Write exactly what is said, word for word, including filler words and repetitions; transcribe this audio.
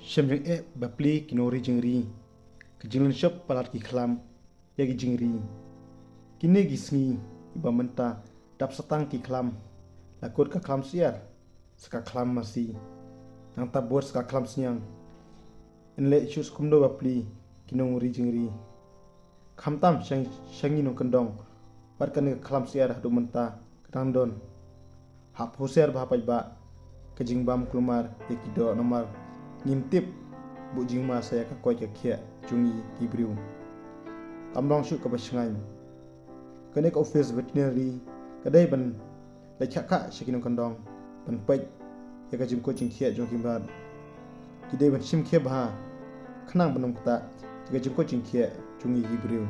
Shem jingeh bapli ki nongri jingri. Ka jinglynshop palat ki khlam ïa ki jingri. Kine ki sngi kiba mynta dap satang ki khlam. La kut ka khlam syiar, sa ka khlam masi, nangta bud sa ka khlam sniang. Yn leh shuh kumno bapli ki nongri jingri. Khamtam sha ngi nongkyndong, wat kane ka khlam syiar haduh mynta ka dang don. Hap husiar bha paidbah, ka jingbam kulmar ïa ki doh namar ngim tip buh jingma sa ïa ka koit ka khiah jong ngi ki briew. Kam long shuh kaba shngaiñ. Kane ka office veterinary ka dei ban leit kha kha sha ki nongkyndong ban peit ïa ka jingkoit jingkhiah jong ki mrad. Ki dei ban shim khia bha khnang ban ym ktah ïa ka jingkoit jingkhiah jong ngi ki briew.